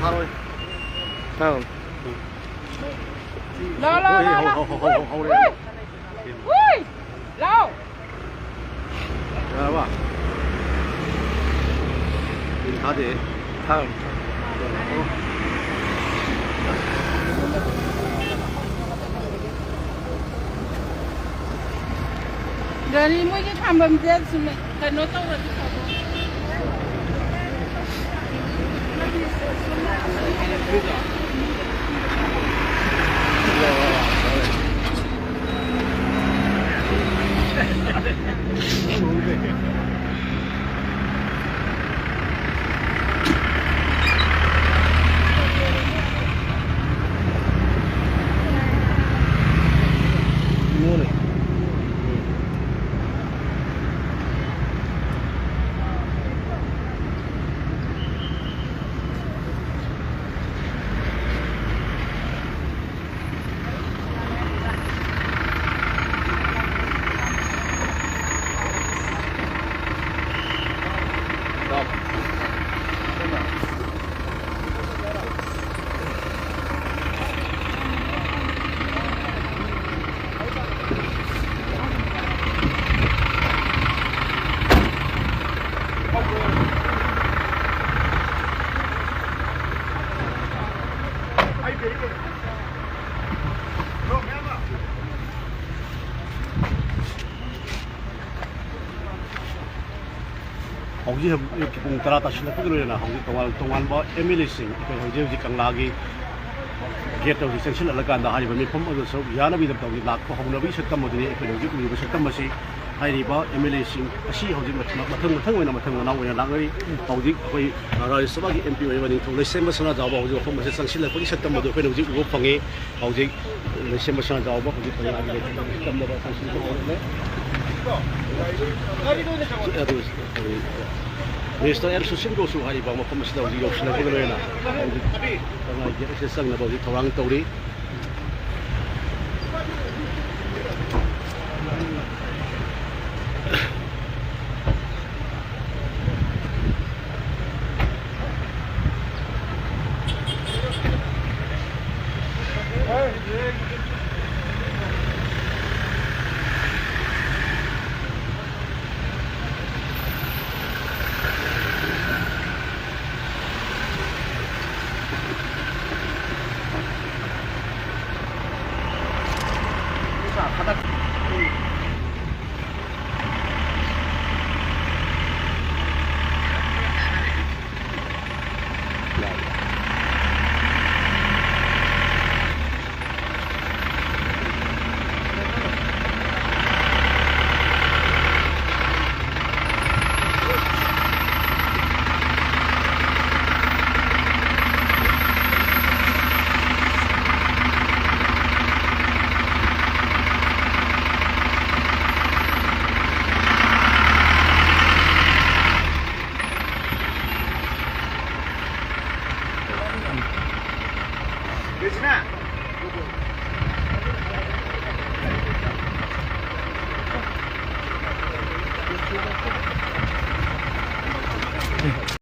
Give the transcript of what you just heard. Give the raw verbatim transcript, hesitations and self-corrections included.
ꯊꯥꯔꯣꯏ꯫ ꯊꯥꯔꯣꯏ꯫ ꯂꯥꯎ, ꯂꯥꯎ, ꯍꯣꯏ, ꯂꯥꯎ, ꯍꯧ-, ꯂꯥꯎ꯫ ꯍꯧ-, ꯍꯧ-, ꯍꯧ-, ꯍꯧꯔꯦ꯫ ꯍꯨꯏ! ꯍꯨꯏ! ꯂꯥꯎ! ꯌꯥꯔꯕ? ꯃꯤꯅꯤꯠ ꯊꯥꯗꯦ꯫ ꯊꯥꯔꯣꯏ꯫ ꯒꯥꯔꯤ ꯃꯣꯏꯒꯤ ꯈꯥꯝꯕꯝꯁꯦ ꯁꯨꯝ ꯀꯩꯅꯣ ꯇꯧꯔꯗꯤ ꯐꯗꯧꯅꯤ꯫ ꯍꯧꯖꯤꯛ ꯍꯧꯖꯤꯛ ꯄꯨꯡ ꯇꯔꯥ ꯇꯥꯁꯤꯜꯂꯛꯄꯒꯤ ꯂꯣꯏꯅꯅ ꯍꯧꯖꯤꯛ ꯇꯣꯉꯥꯟ ꯇꯣꯉꯥꯟꯕ ꯑꯦꯝ ꯑꯦꯜ ꯑꯦꯁꯤꯡ ꯑꯩꯈꯣꯏ ꯍꯧꯖꯤꯛ ꯍꯧꯖꯤꯛ ꯀꯪꯂꯥꯒꯤ ꯒꯦꯠꯇ ꯍꯧꯖꯤꯛ ꯆꯪꯁꯤꯜꯂꯛꯂꯀꯥꯟꯗ ꯍꯥꯏꯔꯤꯕ ꯃꯤꯐꯝ ꯑꯗꯨ ꯁꯔꯨꯛ ꯌꯥꯅꯕꯒꯤꯗꯃꯛꯇ ꯍꯧꯖꯤꯛ ꯂꯥꯛꯄ ꯍꯧꯅꯕꯒꯤ ꯁꯛꯇꯝ ꯑꯗꯨꯅꯤ ꯑꯩꯈꯣꯏꯅ ꯍꯧꯖꯤꯛ ꯎꯔꯤꯕ ꯁꯛꯇꯝ ꯑꯁꯤ꯫ ꯍꯥꯏꯔꯤꯕ ꯑꯦꯝ ꯑꯦꯜ ꯑꯦꯁꯤꯡ ꯑꯁꯤ ꯍꯧꯖꯤꯛ ꯃꯊꯪ ꯃꯊꯪ ꯃꯊꯪ ꯑꯣꯏꯅ ꯃꯊꯪ ꯃꯅꯥꯎ ꯑꯣꯏꯅ ꯂꯥꯛꯅꯔꯤ꯫ ꯍꯧꯖꯤꯛ ꯑꯩꯈꯣꯏ ꯔꯥꯖ꯭ꯌ ꯁꯚꯥꯒꯤ ꯑꯦꯝ ꯄꯤ ꯑꯣꯏꯔꯤꯕ ꯅꯤꯡꯊꯧ ꯂꯩꯁꯦꯝꯕ ꯁꯅꯥꯖꯥꯎꯕ ꯍꯧꯖꯤꯛ ꯃꯐꯝ ꯑꯁꯤꯗ ꯆꯪꯁꯤꯜꯂꯛꯄꯒꯤ ꯁꯛꯇꯝ ꯑꯗꯨ ꯑꯩꯈꯣꯏꯅ ꯍꯧꯖꯤꯛ ꯎꯕ ꯐꯪꯉꯤ꯫ ꯍꯧꯖꯤꯛ ꯂꯩꯁꯦꯝꯕ ꯁꯅꯥꯖꯥꯎꯕ ꯍꯧꯖꯤꯛ ꯀꯪꯂꯥꯒꯤ ꯂꯩꯐꯝ ꯇꯝꯅꯕ ꯆꯪꯁꯤꯟꯕ ꯍꯧꯔꯛꯂꯦ꯫ ꯑꯗꯨ ꯑꯩꯈꯣꯏ ꯃꯤꯅꯤꯁꯇꯔ ꯑꯦꯜ ꯁꯨꯁꯤꯟꯗ꯭ꯔꯣꯁꯨ ꯍꯥꯏꯔꯤꯕ ꯃꯐꯝ ꯑꯁꯤꯗ ꯍꯧꯖꯤꯛ ꯌꯧꯁꯤꯜꯂꯛꯄꯒ ꯂꯣꯏꯅꯅ ꯍꯧꯖꯤꯛ ꯀꯪꯂꯥꯒꯤ ꯒꯦꯠ ꯑꯁꯤꯗ ꯆꯪꯅꯕ ꯍꯧꯖꯤꯛ ꯊꯧꯔꯥꯡ ꯇꯧꯔꯤ꯫ ꯔꯦꯖꯤꯅꯥ,